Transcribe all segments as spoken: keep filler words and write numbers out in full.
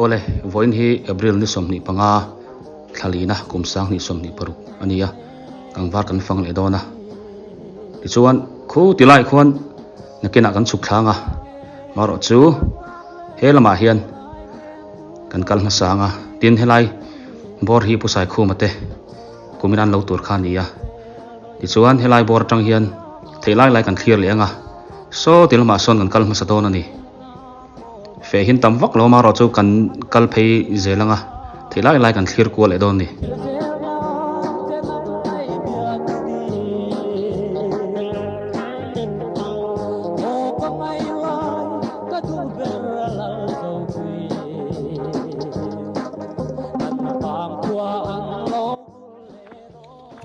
Awle, vawiin hi April ni sawmhnih panga, thla lina, kum sang hnih sawmhnih paruk a ni a, kangvar kan fang leh dawn a. Tichuan, khu tilai khuan nakinah kan chhuk thlang a, amaherawhchu he lamah hian kan kal hmasa ang a, tin helai bawr hi Pu Saikhuma te kumin an lo tur kha a ni a. Tichuan, helai bawr aṭang hian theih lai lai kan thlir leh ang a, saw ti lamah sawn kan kal hmasa dawn a ni. Feh hi an tam vak lo, amaherawhchu kan kal phei zel ang a, theih lai lai kan thlir kual leh dawn a ni.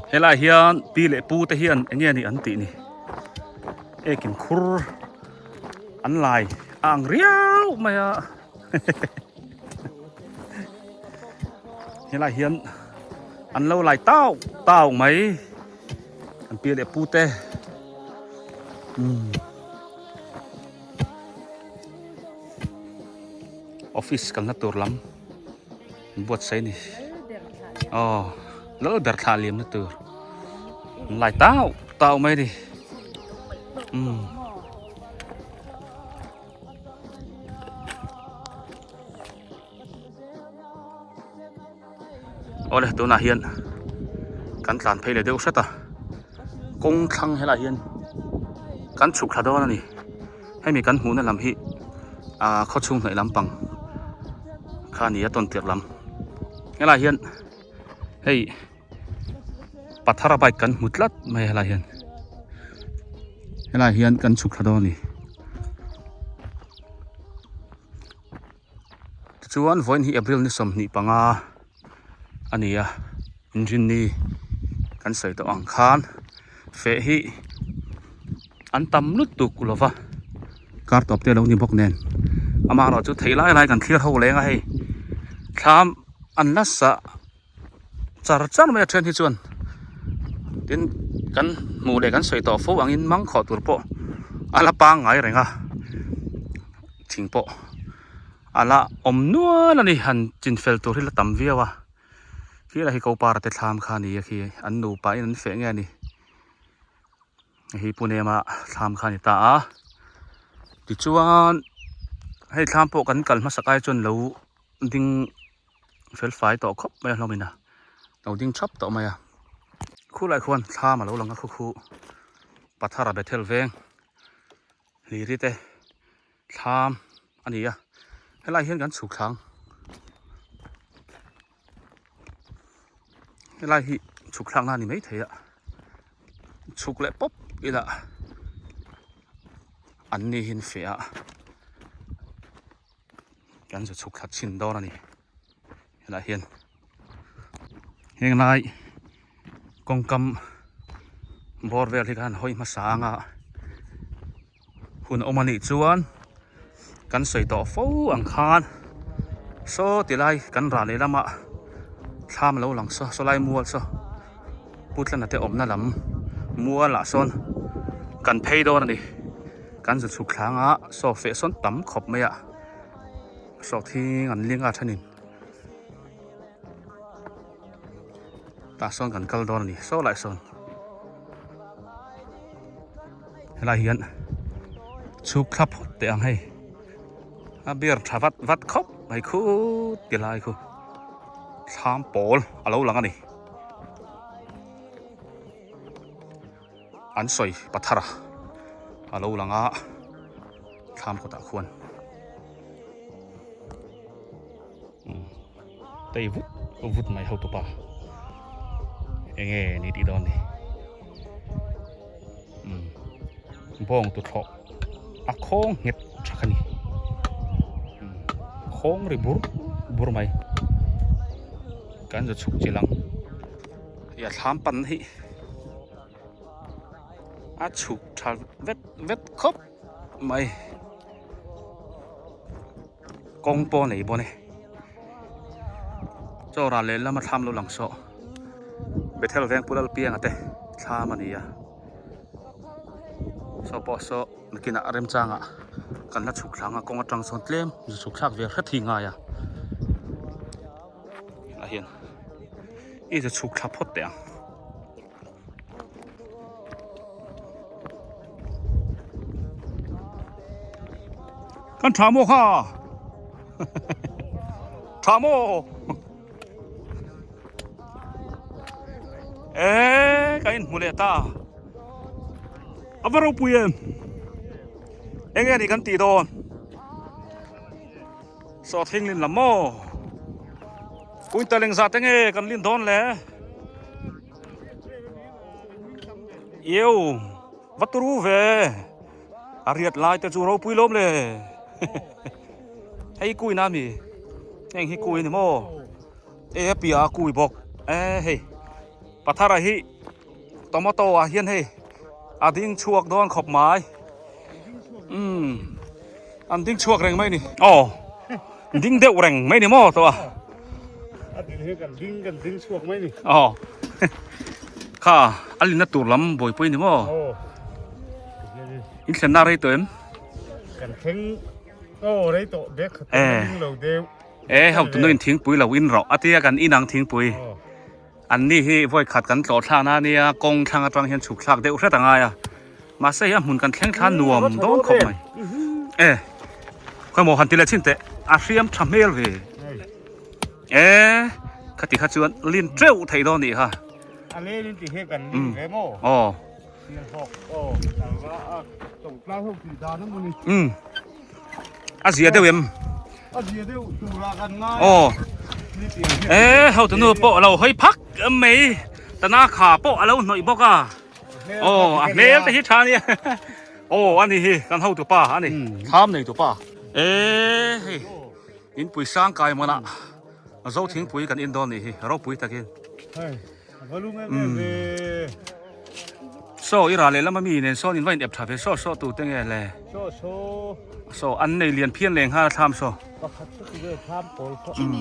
Helai hian pi leh pu te hian eng nge ni an tih ni. Ekin khur an lai ang riau mai a. Helai hian an lo lai tau tau mai. An pi leh pu te. Hmm. Office kalna tur lam. Buatsaih ni. Aw, lal ber thla liamna tur. Lai tau tau mai ni. Hmm. Awle, tunah hian kan tlan phei leh deuh hret a. Kawng thlang helai hian kan chhuk thla dawn a ni. Hemi kan hmuhna lam hi, a, khaw chhung hnaih lampang kha a ni a, tawntirh lam. Helai hian hei Pathara bike kan hmu tlat mai helai hian. Helai hian kan chhuk thla dawn a ni. Tichuan, vawiin hi April ni sawmhnih panga a ni a, Inrinni kan sawi tawh ang khan, feh hi an tam lutuk lo va, kar tawp te lo ni bawk nen. Amaherawhchu theih lai lai kan thlir ho leng a hei. Thlam an la sa char char mai a ṭhen hi chuan. Tin, kan hmuh leh kan sawi tawh fo angin mang khawh tur pawh a la pangngai reng a, thing pawh a la awm nual a ni, han chinfel tur hi la tam viau a. Khi la hi ko para te thlam kha a ni a, khi an nupa in an feh nge a ni. Hi Pu Nema thlam kha a ni ta a. Tichuan, hei thlam pawh kan kal hmasak ai chuan lo ding felfai tawh khawp mai a, hlawm in a, lo ding thap tawh mai a. Khu lai khuan thlam a lo lang a, khu khu Pathara Bethel Veng, Hliri te thlam a ni a. Helai hian kan chhuk thlang. Helai hi chhuk thlakna a ni mai thei a. Chhuk leh pawp ila an ni hin fe a. Kan zu chhuk thla chin dawn a ni. Helai hian. Heng lai kawngkam bawr vel hi kan hawi hmasa ang a. Hun awm a nih chuan kan sawi tawh fo ang khan, saw ti lai kan ral leh lama thlam lo lang saw, saw lai mual saw, Pu Tlana te awmna lam mualah sawn kan phei dawn a ni. Kan zu chhuk thlang a, saw feh sawn tam khawp mai a, saw thing an ling a ṭhenin. Tah sawn kan kal dawn a ni, saw lai sawn. Helai hian chhuk thla phawt teh ang hei. A ber ṭha vat vat khawp mai khu ti lai khu. Thlam pawl a lo lang a ni. An sawi Pathara a lo lang a, thlam kawtah khuan. Hmm. Tei vut vut mai hotupa. Eng nge ni tih dawn ni. Hmm. Bawng tu thlawh a khawng nghet ṭha kha ni. Hmm. Khawng ri bur bur mai. Kan zu chhuk chi lang. Hei a thlam pan hi a chhuk ṭha vet vet khawp mai. Kawng pawh nei bawk a ni. Chaw ral leh lama thlam lo lang saw. Bethel Veng Pu Lalpianga te thlam a ni a. Saw pawh saw nakinah remchangah kan la chhuk thlang a, kawng aṭang sawn tlem zu chhuk thlak vel hret hi ngai a. Hian. I te chuk tha phot te a. Kan tha maw kha. Tha maw. E, ka inhmu leh ta. A va ropui em. Eng e ni kan ti dawn. Sawhthing lin lam maw. Kuintal eng za teng e kan lin dawn le. Ieu. Va turu ve. A riat lai te chu ropui lawm le. Hei kui na mi. Eng hi kui ni maw. E, a pia a kui bawk. E, hei. Pathara hi. Tomato a hian hei. A ding chhuak dawn khawp mai. Um. An ding chhuak reng mai ni. Aw. Ding deuh reng mai ni maw tua. A ding hi kan ding, kan ding chhuak mai ni. Aw. Kha, a linna tur lam buoipui ni maw. Aw. In thlenna rei tawh em. Kan thleng. Aw, rei tawh bek khat. E. Kan ding lo deuh. E, hau tu nu in thingpui lo in rawh. A tia kan in ang thingpui. Aw. Anni hi voi khat kan tlawhthlakna a nia, kawng thlang atang hian chhuk thlak deuh hret a ngai a. Mahse, hian hmun kan thleng thla nuam dawn khawp mai. E, khawi maw han ti leh chin teh, a hriam ṭha hmel ve. E, khati kha chuan lin ṭeuh theih dawn nih kha. A le lin ti hi kan lin ve maw? Aw. Sial hawk, aw, kan va a, tawng tlai hawk ti dan a maw ni. Um. A zia deuh em? A zia deuh, tura kan ngai. Aw. Ni ti ang. E, hau tu nu pawh a lo hawi phak mai. Tana kha pawh a lo hnawih bawk a. Aw, a hmel te hi ṭha nia. Aw, a ni hi, kan hau tu pa, a ni. Um. Tham nei tu pa. E, hei. Inpui sang kai mana. A zo thingpui kan in dawn nih hi, ropui takin. Hei, a va lum em em ve. Saw, i ra leh lama mi nen sawn in va in ep ṭha ve saw, saw tu te nge le. Saw, saw. Saw, an nei lian phian leng ha thlam saw. Pakhat saw tu ve thlam pawl saw. Um.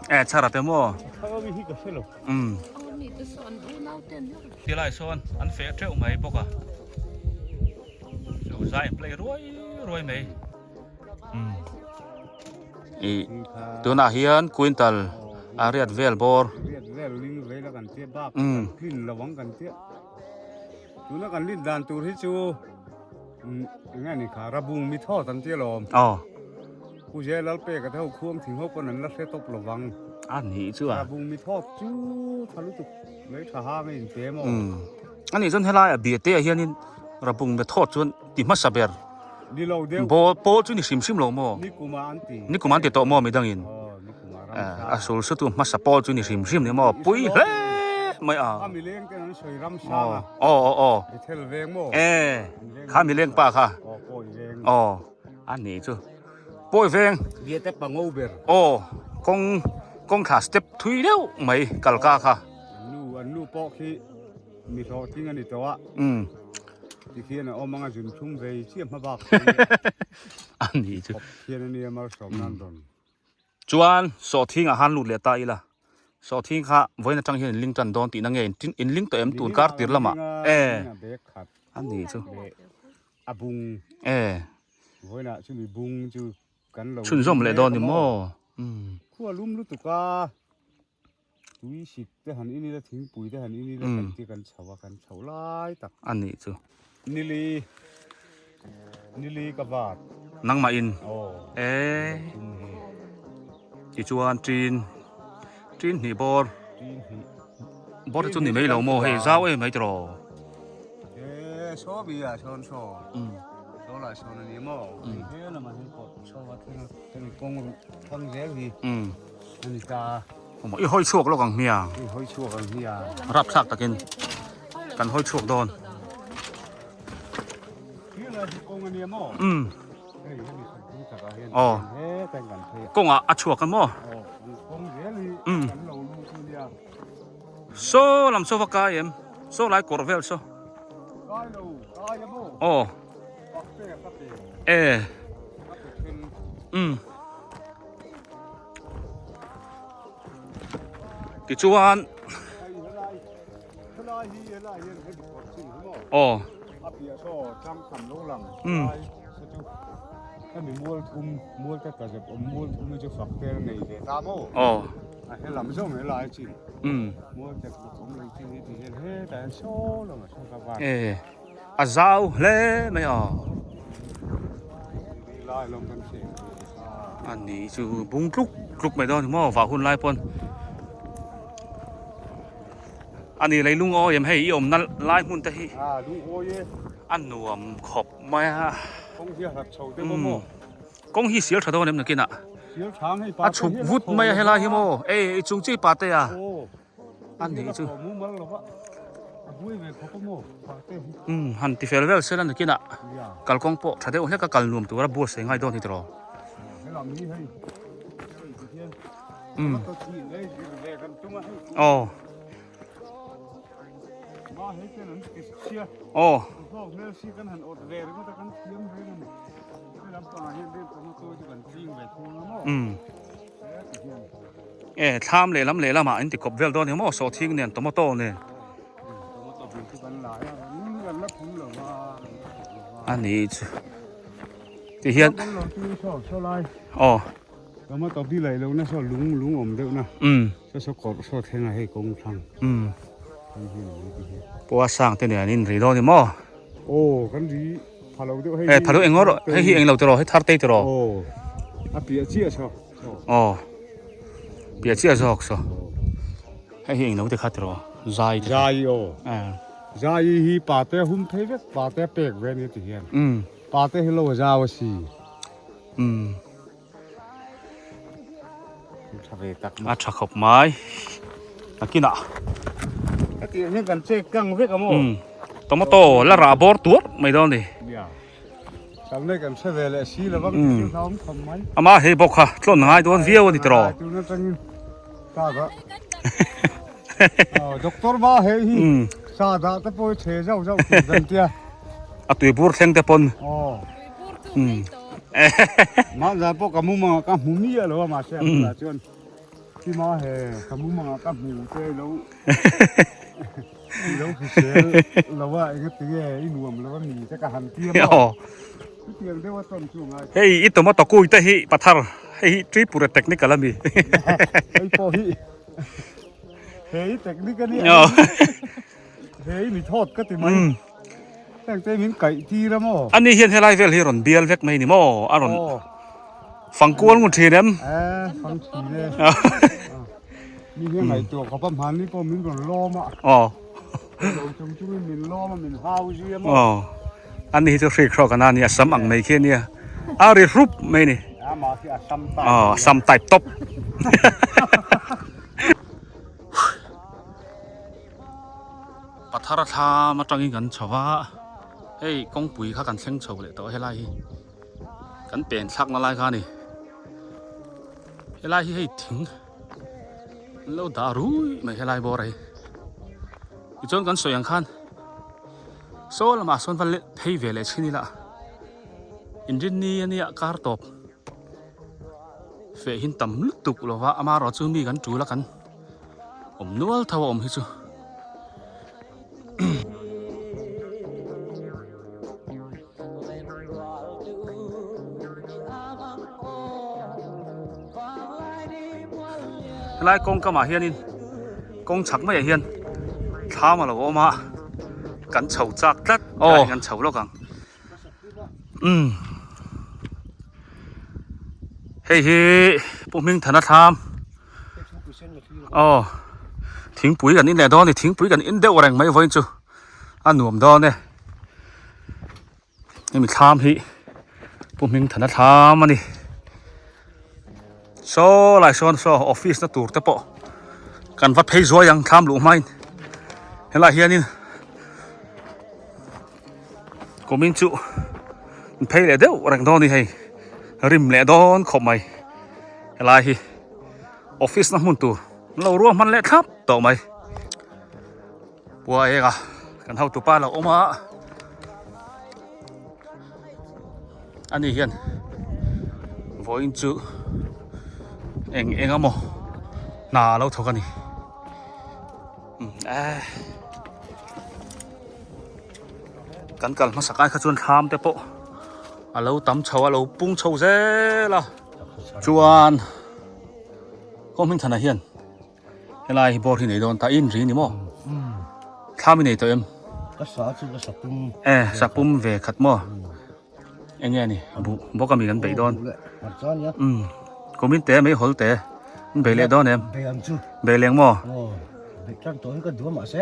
E, chhara te maw. Chhara mi hi ka hre lo. Um. Ti lai sawn, an fe ṭeuh mai bawk a. Saw, za in play ruai, ruai mai. Um. I, tunah hian quintal a riat vel bawr. Riat vel ling vei la kan tia bak. Um. Kan pin lo vang kan tia. Tuna kan lin dan tur hi chu, um, eng nge ni kha, Rabung mi thawt an tia lawm. Aw. Pu Zia Lalpek a te ho khuang thing ho pawn an la hre tawp lo vang. A ni chu a. Rabung mi thawt chu tha lutuk. Mai ṭha hang in te maw. Um. A ni chuan helai a Biate a hianin Rabung mi thawt chuan ti hmasa ber. Ni lo deuh. Bawl, pawl chu ni hrim hrim lo maw? Nikuma an ti. Nikuma an ti tawh maw midangin? Aw, nikuma ram sa. A, a sulsutu hmasa pawl chu ni hrim hrim ni maw? Pui hle mai a. A mi leng te an sawi ram sa a. Aw, aw, aw. Bethel veng maw? E, kha mi leng pa kha. Aw, pawi veng. Aw, a ni chu. Pawi veng. Biate pango ber. Aw, kawng, kawng thla step thui deuh mai kal ka kha. An nu, an nu pawh khi mi hlawhtling a ni tawh a. Um. Tikhian a awm ang a, zun thum vei chiah hma bak. A ni chu. Khawp khian a nia, mal sawm nan rawn. Chuan, Sawhthing a han lut leh ta ila. Sawhthing kha, vawiin aṭang hian in ling ṭan dawn tihna nge, in, in ling tawh em tun kar tir lama. E. A ni chu. A bung. E. Vawiinah chu mi bung chu kan lo. Chhunzawm leh dawn ni maw? Um. Khua lum lutuk a. Tuisik te han in ila, thingpui te han in ila, kan ti kan chho a, kan chho lai tak. A ni chu. Nili, nili ka vat. Nangmah in? Aw. E. Tum hi. Tichuan tin, tin hnih bawr. Tin hnih. Bawr te chu ni mai lo maw hei, zau em mai tiraw. E, saw mi a, sawn saw. Um. Saw lai sawn a ni maw. Um. He lamah hian kawt saw a thil, thil kawng ruh phang zel hi. Um. A ni ta. Awm a, i hawi chhuak lawk ang hmia. I hawi chhuak ang hmia. Rapthlak takin kan hawi chhuak dawn. Hi lai hi kawng a nia maw? Um. Hei, hemi khan hi taka hian. Aw. He, kan kan thei a. Kawngah a chhuak a maw? Aw, kawng zel hi. Um. Kan lo lu chu nia. Saw lam saw va kai em? Saw lai kawr vel saw. Kai lo, kai a maw? Aw. Bak te ka pe. E. Ka pe khen. Um. Tichuan. Aw. Um. Aw. He lam zong he lai chi. Mm. Mo te ko kom lai chi ni ti he he ta so lo ma so ka va. E. A zau hle mai a. Lai lo kan se. Ani chu bung tluk tluk mai dao ni mo va hun lai pon. Ani leilung o yam hei i omna lai mun te hi. A, lung o ye. A nuam khop mai a. Kong hi a hlat chau te mo mo. Mm. Kong hi sial tha dao nem na kina. Sial thang hei pa. A chuk vut mai a he lai hi mo. E, i chung chi pa te a. O. Ani chu. Kong mu mal lo va. A bui ve kho ko mo. Pa te hi. Mm, han ti fel vel se la na kina. Ya. Kal kong po, tha dao hle ka kal nuam tu ra bua se ngai dao ni tro. He lam ni hei. Mm. Ka chi le, ve kan tu ma hei. O. Ma hei te nan ki sia. O. Ko hok mel si kan han ot ve ri ko ta kan tiam ve kan. Ke lam pa hei de ko ma to ju kan ting ve ko na mo. Mm. E, tham le lam le lam a, in ti kop vel dao ni mo, so thing nen, tomato nen. Tomato bil ti kan la ya, ni kan la phun lo wa. Ani chu. Ti hian. Kan lo ti so, so lai. O. Tomato bi lai lo na so lung, lung om deuh na. Mm. So, so kor, so theng a hei kong thang. Mm. Hei, hei, hei, hei. Pua sang te ne anin ri dao ni mo. O, kan ri pha lo deuh hei. E, pha lo eng or, hei hi eng lo te ro, hei thar te te ro. O. A pia chia so. O. Pia chia so so. Hei hi eng lo te kha te ro. Zai te. Zai o. A. Zai hi pa te hum thei vek, pa te pek ve ni ti hian. Mm. Pa te hi lo zau si. Mm. Tha ve tak ma. A tha khop mai. A kina. A ti ni kan che kang vek a mo. Mm. Tomato la ra bor tuar mai dao ni. Ya. Kam le kan che ve le si la bang ti lam khom mai. Ama hei bok kha, tlon ngai dao viau ni tro. Ai, tu na tang. Ta ba. O, doctor ba hei hi. Mm. Sa da ta poi che zau zau tu dan tia. A tui bur thleng te pon. O. Mm. Ma za po ka mu ma ka mu mi a lo ma se la chuan. Ti ma he ka mu ma ka mu te lo. Lo ki se lo wa e ti e i nuam lo mi te ka han ti ma. Yo. Ti tiang de wa ton chu ngai. Hei, i tomato kui te hi pathar. Hei, hi Tripura technical a mi. Hei po hi. Hei, technical ni. Yo. Hei, mi thot ka ti mai. Mm. Teng te min kai ti ra mo. Ani hian helai vel hi rawn bial vek mai ni maw? A rawn fangkual ngun ṭhin em? Eh, fang ṭhin e. Ni hian ngaihtuah khawp a hman ni pawh min rawn lawm a. Aw. Lo chung chungin min lawm a, min hau zia maw. Aw. Ani hi chu hrik hrawk a na ni, a sam ang mai khi a nia. A ri hrup mai ni. Ama khi a sam tai. Aw, a sam tai tawp. Pathara thlam aṭangin kan chho a, hei, kawngpui kha kan thleng chho leh tawh helai hi. Kan pen thlakna lai kha a ni. Helai hi hei thing an lo dah ruih mai helai bawr a hi. Tichuan kan sawi ang khan, saw lamah sawn va let phei ve leh chin ila. Inrinni a nia kar tawp. Feh hi an tam lutuk lo va, amaherawhchu mi kan tul a, kan awm nual tho a awm hi chu. Helai kawng kamah hianin, kawng chhak maia hian thlam a lo awm a, kan chho chak tlat, aw, kan chho lawk ang. Um. Hei hi, Pu Hmingthana thlam. Aw. Thingpui kan in leh dawn a ni, thingpui kan in deuh reng mai vawiin chu. A nuam dawn e. Hemi thlam hi Pu Hmingthana thlam a ni. Saw lai sawn saw office-na tur te pawh kan va phei zuai ang thlam luh hmain. Helai hianin kumin chu phei leh deuh reng dawn a ni hei. Rim leh dawn khawp mai. Helai hi office-na hmun tur lo ruahman leh thlap tawh mai. Pua eng a, kan hotupa lo awm a. Ani hian vawiin chu eng eng a maw hna lo thawk a ni. Um, eh. Kan kal hmasak ai kha chuan thlam te pawh a lo tam chho a, lo pung chho zel a. Chuan Pu Hmingthana hian Lai hi bawr hi nei dawn ta in ri ni maw. Mm. Thlam i nei tawh em. Ka sa chu ka sapum. Eh, sapum ve khat maw. Mm. Eng e ni, bu, bu ka mi kan beih dawn. Bu le, hmarcha nia. Um. Kumin te, mei hol te. Beih leh dawn em. Beih ang chu. Beih leng maw. Oh, beih tran tawh hi ka duam a se.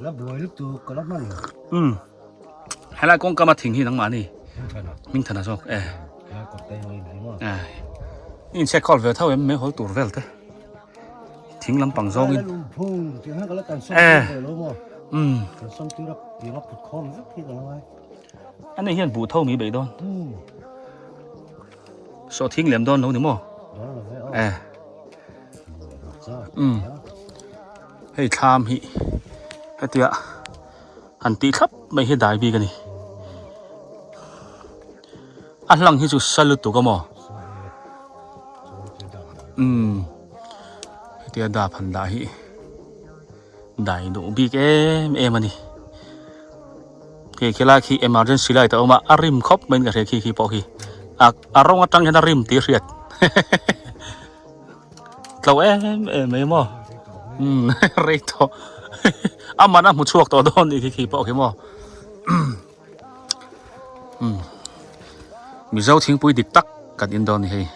La buai lutuk ka la hman. Um. Helai kawng kama thing hi nangmah ni. Hmingthana. Hmingthana zawk, eh. Helai kawng te hi nangmah. Eh. In se khawl ve tho em, mei hol tur vel te. Thing lampang zawngin. Helai la lum phung, ti hang ka la tan sawm. Eh. Ve lo maw. Um. Tan sawm ti rap, ti rap put khawm vek hi ka la ngai. An nei hian buh tho mi beih dawn. Hmm. Sawhthing lem dawn lo ni maw? Dawn lo ve, aw. Eh. Cha. Hmm. Hei thlam hi. Hetia. Han tih thlap mai hi dai bik a ni. A hlang hi chu sa lutuk a maw? Sa lutuk. Hmm. Hetia dap han dah hi. Dai duh bik em em a ni. Khi, khi lai khi emergency lai ta awm a, a rim khawp mai in ka hre khi, khi pawh khi. A, a rawng atang hian a rim tih hriat. Tlo em em mai maw. Um, rei tawh. Aman a hmu chhuak tawh dawn ni khi, khi pawh khi maw. Um. Mizo thingpui dik tak kan in dawn ni hei.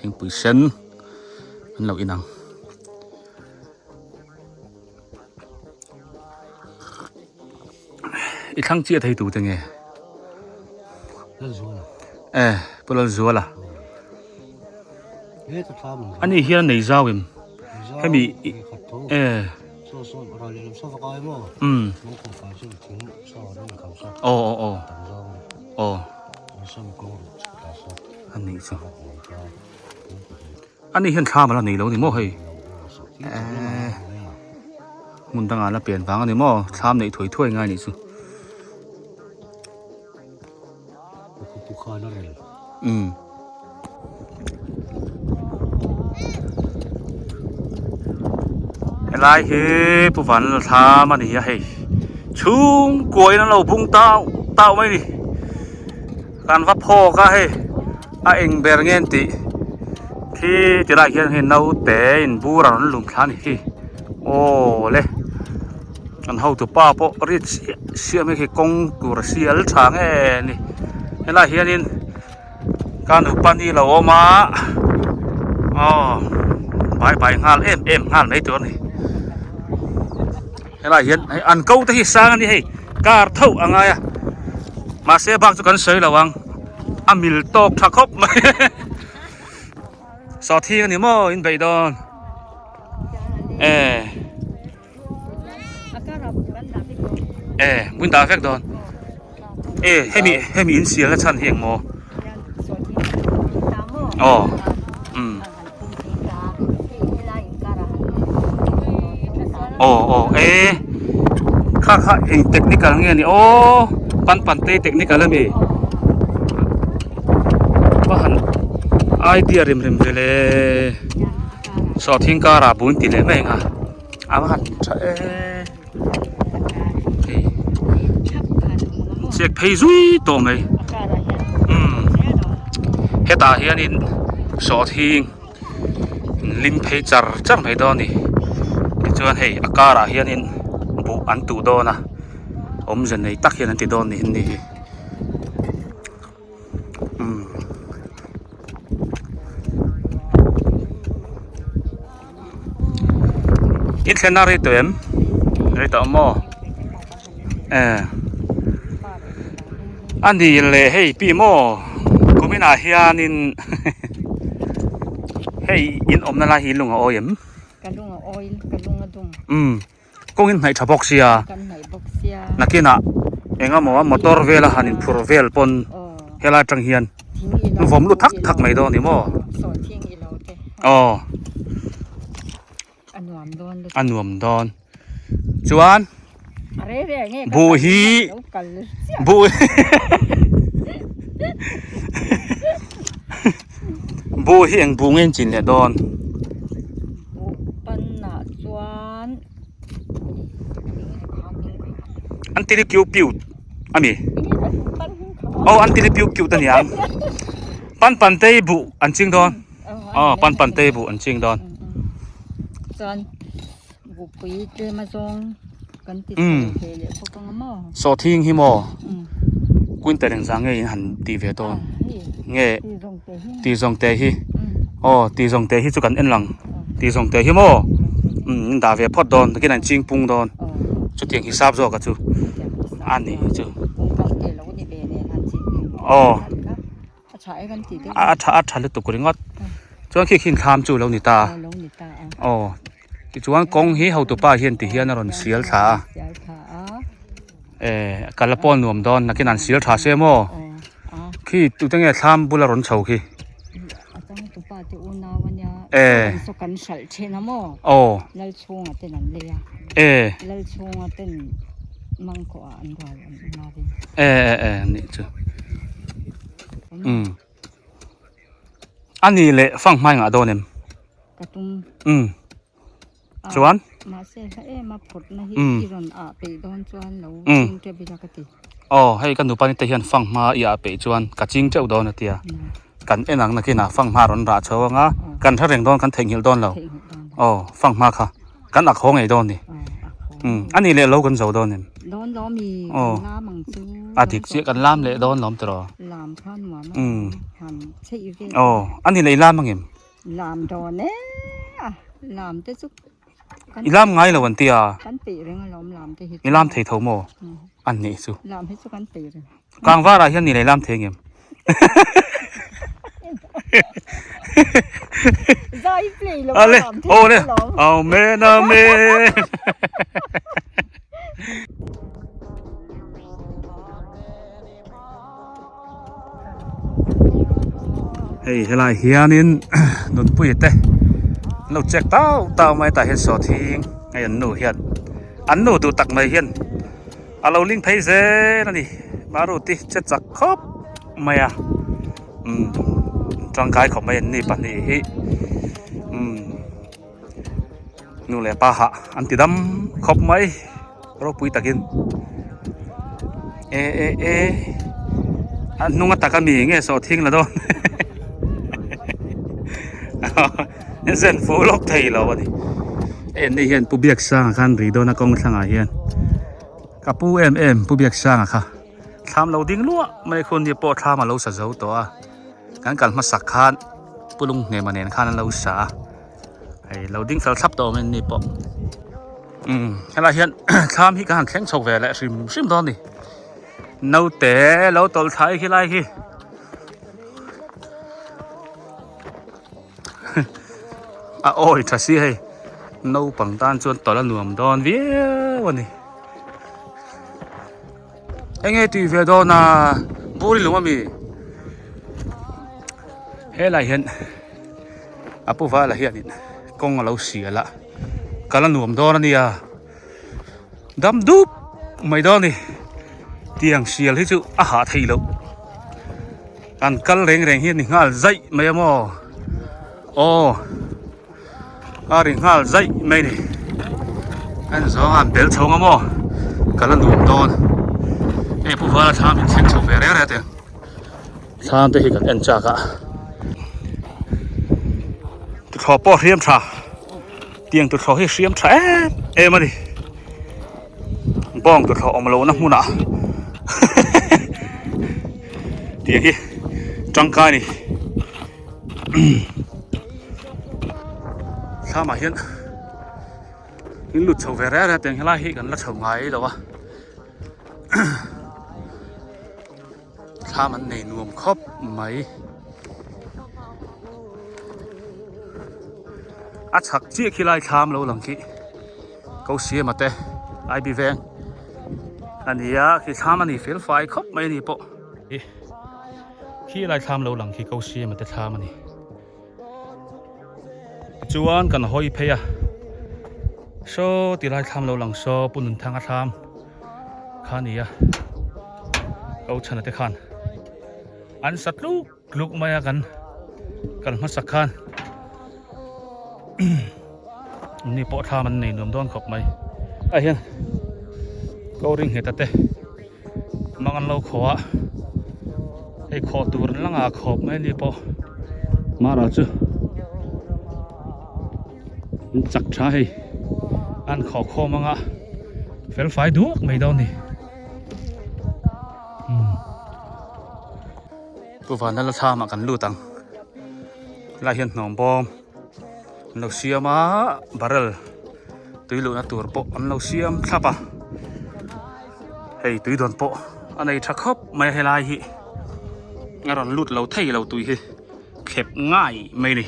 Thingpui sen. An lo in ang. I thlang chiah thei tu te nge? Lalzuala. Eh, Pu Lalzuala. He ta thlam ang. Ani hian nei zau em? Nei zau. Hemi i, e khat tho. Eh. So, so, ra le lam so fa kai mo. Um. Mo ko kai so thing so ram kam so. Oh, oh, oh. Tam zau. Oh. Mo so mi ko ta so. Ani so. Ani hian thlam a la nei lo ni maw hei? Eh, hmun danga la pen vang a ni maw? Thlam nei thuai thuai ngai ni chu. Um. Helai hi Pu Vanlal thlam a ni a hei. Chhungkuain an lo bung tau tau mai ni. Kan va phawk a hei. A eng ber nge an tih. Khi ti lai hian hei naute in bur an lum thla ni khi. Aw le. An hotupa pawh rit siam, siam hi khi kawng tur a sial ṭha nge ni. Helai hianin ka nupa ni lo awm a. Aw. Bai bai nghal em em nghal mai tur ni. Helai hian, hei, an ko te hi sang a ni hei, car tho a ngai a. Mahse, bak chu kan sawi lo ang. A mil tawk ṭha khawp mai. Sawhthing a ni maw, in beih dawn? Eh. Eh, buin dah vek dawn. Eh, hemi, hemi in sial a chhan hi eng maw? Aw. Um. Aw, aw, eh. Kha, kha, eng technical nge ni? Aw, Panpante technical a mi. Pahan idea rim rim vele. Sawhthing kara buin ti le mai nga. A va han ṭha e. Hei. Check phei zui tawh mai. Um. Hetah hianin sawhthing lim phei char char mai dawn a ni. Tichuan hei, a karah hianin buh an tuh dawn a. Awmze nei tak hian an ti dawn a ni, ni hi. Um. In thlenna rei tawh em? Rei tawh maw? Eh. A ni leh hei pi maw? Kuminah hianin hei in awmna lai hi lung a awi em? Ka lung a awi, ka lung a dum. Um. Kawng in hnaih ṭha bawk sia. Kan hnaih bawk sia. Nakinah, engemaw a motor vel a han inphur vel pawn. Aw. Helai aṭang hian. Thing i lo vawm lut thak thak mai dawn ni maw? Sawhthing i lo te. Aw. A nuam dawn lut. A nuam dawn. Chuan. A re re nge ka bu kal hi, lo kal sia. Bu. Bu hi eng bu nge in chin leh dawn? Bu panah chuan An tiri kiu piu a mi. Aw, an tiri piu kiu ta ni ang. Panpante buh an ching dawn. Aw, panpante buh an ching dawn. Chuan, Bupui te Mazawng kan ti Mm. thei leh bawk ang a maw. Sawhthing hi maw? Mm. Kuinta reng zang nge in han ti ve dawn. Ah, hi. Nge. Tizawngte hi. Tizawngte hi. Mm. Aw, Tizawngte hi chu kan en lang. Aw. Tizawngte hi maw? Mm, in dah ve phawt dawn, nakin an ching pung dawn. Aw. Chutiang hisap zawk a chu. Chutiang hisap. A ni chu. Pung kal te lo ni ve nen han ching pung. Aw. Han kha. A ṭha e kan ti te. A, a ṭha, a ṭha lutuk ringawt. Mm. Chuan khi khin thlam chu lo ni ta. Aw, lo ni ta, aw. Aw. Tichuan kawng hi hotupa hian ti hian a rawn sial thla a. Sial thla a. E, kal a pawl nuam dawn, nakin an sial ṭha se maw? Aw, a. Khi tute nge thlam bula rawn chho khi? A chang tupa te unau a nia. E. Kan saw kan hralh ṭhin a maw? Aw. Lal chhunga ten an lei a. E. Lal chhunga ten mangkawha an rual an ngavin. E, e, e, ni chu. Mm. A ni leh fanghma i ngah dawn em? Ka tum. Mm. Ah, chuan? Mahse, hla em a phawtna hi Mm. i rawn ah peih dawn chuan lo Mm. ching teuh ila ka ti. Aw, hei ka nupa ni te hian fanghma i ah peih chuan ka ching teuh dawn a tia. Mm. Kan en ang nakinah fanghma rawn rah chho ang a, Ah. kan hre reng dawn, kan theihnghilh dawn lo. Theihnghilh dawn lo. Aw, fanghma kha kan ak haw ngei dawn ni. Ah, ak haw. Mm. A ni leh lo kan zo dawn em? Dawn lawm i Aw. Kan lam ang chu. A dik chiah kan lam leh dawn lawm tiraw. Lam kha nuam a. Mm. Han chei vel. Aw, a ni leh i lam ang em? Lam dawn e, a, lam te chu kan I lam ngai lo an tia. Kan peih reng alawm lam te hi chu. I lam thei tho maw? Mm. An nih chu. Lam hi chu kan peih reng. Tlangvarah hian ni leh i lam thei ngem? Zai play lo A le, lam thei o le. Alawm. Amen, amen. Hei, helai hianin Nunpui te lo check tau tau mai ta hian Sawhthing hei an nu hian, an nu duh tak mai hian a lo ling phei zel a ni. Maruti che chak khawp mai a. Um, ṭangkai khawp mai an ni pahnih hi. Um. Nu leh pa hah an ti dam khawp mai, ropui takin. E, e, e. A hnunga taka mi nge Sawhthing la dawn. Zen fu lawk thei lo a ni. E, ni hian Pu Biaksanga khan ri dawn a kawng thlangah hian. Ka pu em em Pu Biaksanga kha. Thlam lo ding luah mai khun ni pawh thlam a lo sa zo tawh a. Kan kal hmasak khan Pu Lunghnema nen khan an lo sa a. Hei, lo ding fel thlap tawh mai ni pawh. Um, helai hian thlam hi kan han thleng chho ve leh hrim hrim dawn ni. Naute lo tawlh thla khi lai khi. A awi ṭha si hei. Naupang tan chuan tawlh a nuam dawn viau a ni. Eng nge tih ve dawn a, buri lum a mi? Helai hian a pu Vala hianin kawng a lo sial a, kal a nuam dawn a nia. Dam dup mai dawn ni. Tiang sial hi chu a hah theih loh. Kan kal reng reng hi a ni nghal zaih mai a maw? Aw. A ri nghal zaih mai ni. An zawng an bel chhawng a maw? Kal a nuam dawn. E, pu Vala thlam in thleng chho ve reng reng teh. Thlam te hi kan en chak a. Tuthlaw pawh hriam ṭha. Tiang tuthlaw hi hriam ṭha em em a ni. Bawng tuthlaw awm lohna hmunah. Tiang hi ṭangkai ni. Thlamah hian in lut chho ve reng reng tiang helai hi kan la chho ngai lo a. Thlam an nei nuam khawp mai. A chhak chiah khi lai thlam lo lang khi. Kosiama te, Aibi veng a ni a, khi thlam a ni felfai khawp mai a ni pawh. Khi lai thlam lo lang khi Kosiama te thlam a ni. Chuan kan hawi phei a. Saw ti lai thlam lo lang saw Pu Nunthanga thlam kha a ni a. Ko chhana te khan an sa tluk tluk mai a kan, kan hmasak khan. Ni pawh thlam an nei nuam dawn khawp mai. A hian ko ring he ta te. Mang an lo khaw a, hei khaw tur an la nga khawp mai a ni pawh. Mara chu Chak tha hei. An kho kho manga. Fel fai duak mai dawn ni. Hmm. Pu Vanlala thlam a kan lut ang. Lai hian hnawm bawm. An lo siam a, barrel tui luhna tur pawh an lo siam thlap a. Hei, tui dawn pawh a nei tha khawp mai a, helai hi. A rawn lut lo thei lo tui hi. Thlep ngai mai ni.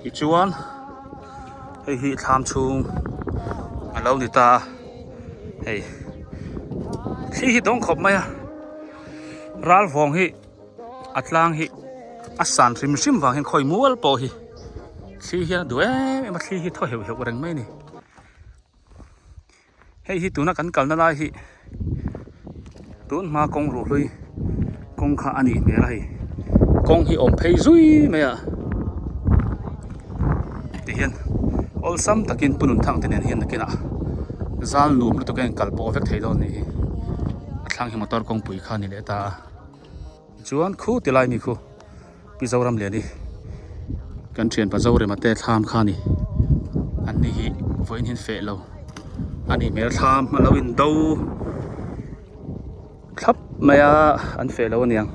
Tichuan, hei hi thlam chhung a lo ni ta. Hei. Thli hi dawng khawp mai a. Ralvawng hi a tlang hi a san hrim hrim vang hian khawi mual pawh hi thli hian a duh em em a, thli hi thaw heuh heuh reng mai ni. Hei hi tuna kan kalna lai hi tun hma kawng ruh hlui kawng kha a nih hmel a hei. Kawng hi awm phei zui mai a. Tihian awlsam takin Pu Nunthang te nen hian nakinah zal nuam lutuk a kal pawh vek thei dawn ni hi. A thlang hi motor kawngpui kha ni leh ta a. Chuan khu ti lai mi khu Pi Zoramliani kan ṭhianpa Zorema te thlam kha ni. Anni hi vawiin hin feh lo a nih hmel, thlam a lo indo thlap mai a, an feh lo a niang.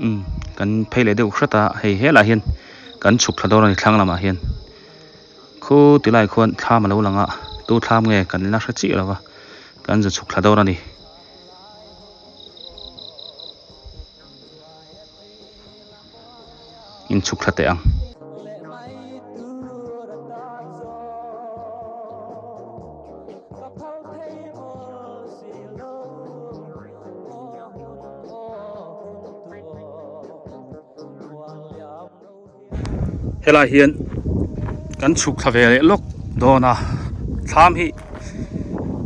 Um, kan phei leh deuh hret a, hei, helai hian kan chhuk thla dawn a ni thlang lamah hian. Khu ti lai khuan thlam a lo lang a, tu thlam nge kan la hre chiah lo va, kan zu chhuk thla dawn a ni. In chhuk thla teh ang. Helai hian kan chhuk thla ve leh lawk dawn a, thlam hi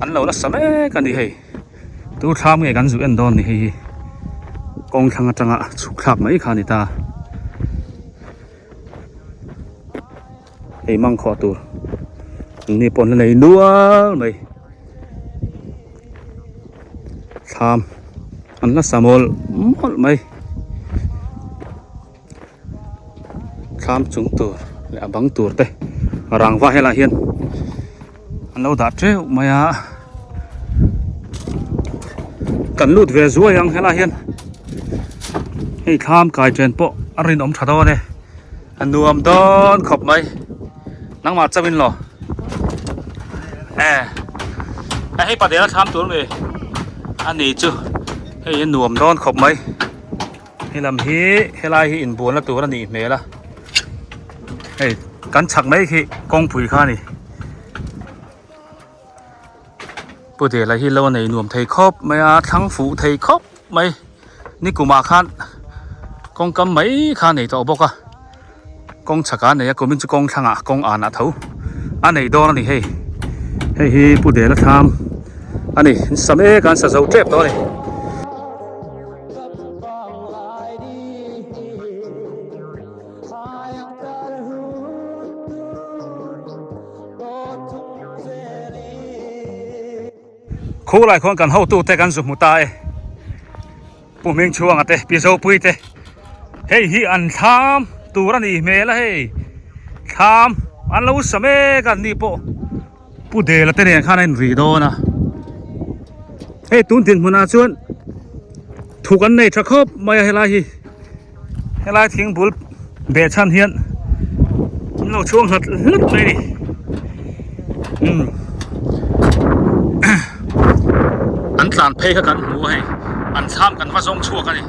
an lo la sa mek a ni hei. Tu thlam nge kan zu en dawn ni hei hi. Kawng thlang aṭanga chhuk thlak mai kha a ni ta. Hei mang khawh tur. Ni pawn la nei nual mai. Thlam an la sa mawl mawl mai. Thlam chung tur leh a bang tur te rangva helai hian an lo dah teuh mai a. Kan lut ve zuai ang helai hian. Hei thlam kai ṭen pawh a rinawm ṭha dawn e. A nuam dawn khawp mai. Nangmah chauhin lo. E. A hei, Padela thlam tur mi a ni chu. Hei, a nuam dawn khawp mai. Hei lam hi, helai hi inbuanna tur a nih hmel a. Hei, kan chhak mai khi kawngpui kha a ni. Pu Dela hi lo a nei nuam thei khawp mai a, thlang fuh thei khawp mai. Nikumah khan kawngkam mai kha a nei tawh bawk a. Kawng chhaka a nei a, kumin chu kawng thlanga kawng anah tho a nei dawn a ni hei. Hei hi Pu Dela thlam a ni, sa mek a, an sa zo ṭep tawh a ni. Khu lai khuan kan hotute kan zu hmu ta e. Pu Hmingchhuanga te, Pi Zopui te. Hei hi an thlam tur a nih hmel a hei. Thlam an lo sa mek a ni pawh. Pu Dela te nen khan a inri dawn a. Hei, tun dinhmuna chuan thuk an nei ṭha khawp mai a helai hi. Helai thingbul beh chhan hian an lo chhuang hlat hlat mai a ni. Um. An tlan phei kha kan hmu a hei. An thlam kan va zawng chhuak a ni.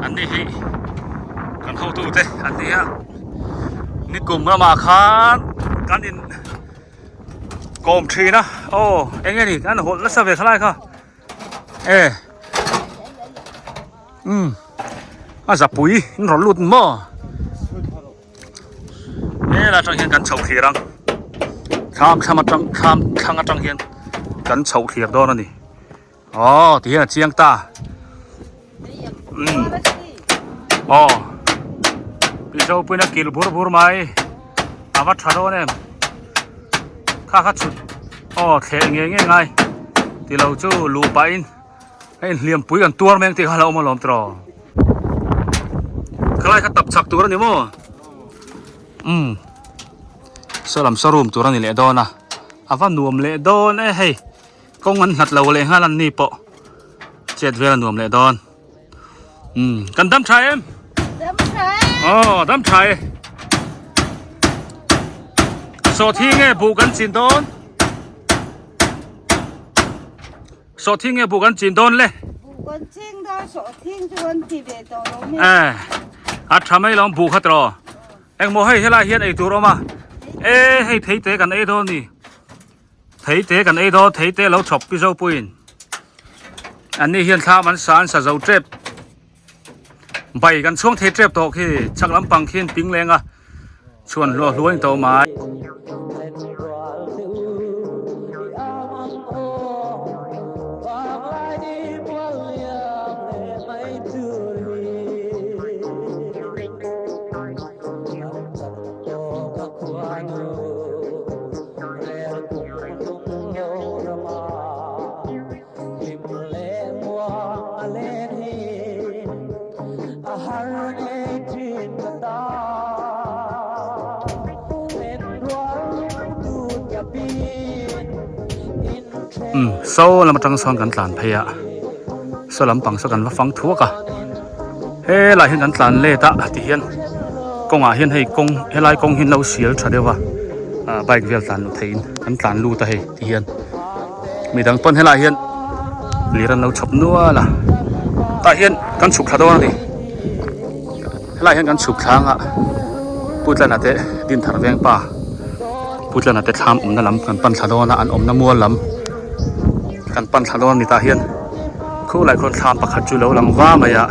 Anni hi kan hotute, anni a. Nikum lamah khan kan in kawm ṭhin a. Aw, eng nge ni, an hawl nasa ve kha lai kha. E. Um. A zapui, in rawn lut maw. E, la aṭang hian kan chho thlir ang. Thlam, thlam aṭang, thlam, thlam aṭang hian kan chhoh thlir dawn a ni. Aw, ti hian a chiang ta. Um. Aw. Pi Zopuiin a kil bur bur mai. A va ṭha dawn em. Kha kha chhut. Aw, thleh nge nge ngai. Ti lo chu lu pahin. Hei, inhliampui kan tuar meng tih kha la awm alawm tiraw. Kha lai kha tap chak tur a ni maw? Um. Saw lam saw rum tur a ni leh dawn a. A va nuam leh dawn e hei. Kawng an hnat lo leh nghal an ni pawh. Chet vel a nuam leh dawn. Um. Kan dam ṭha em? Dam ṭha e. Aw, dam ṭha e. Sawhthing nge buh kan chin dawn? Sawhthing nge buh kan chin dawn le? Buh kan chin dawn, sawhthing chu kan ti ve tawh lo ni. Eh, a ṭha mai lo buh kha tiraw. Engmaw hei, helai hian ei tur awm a. Eh, hei theite kan ei dawn ni. Theite kan ei dawn, theite lo chhawp Pi Zopuiin. Anni hian thlam an sa, an sa zo ṭep. Bai kan chhuang thei ṭep tawh khi, chhak lampang khian ping leng a. Chhuan hlua hlua in tawh mai. Um, saw lam aṭang sawn kan tlan phei a. Saw lampang saw kan va fang thuak a. Helai hian kan tlan let a, ti hian. Kawngah hian hei kawng, helai kawng hian lo sial ṭha deuh a. A, bike vel tlan lut theihin kan tlan lut a hei, ti hian. Midang pawn helai hian lir an lo chhawp nual a. Tah hian kan chhuk thla dawn a ni. Helai hian kan chhuk thla ang a. Pu Tlana te Dinthar Vengpa. Pu Tlana te thlam awmna lam kan pan thla dawn a, an awmna mual lam. Kan pan thla dawn a ni tah hian. Khu lai khuan thlam pakhat chu lo lang va mai a.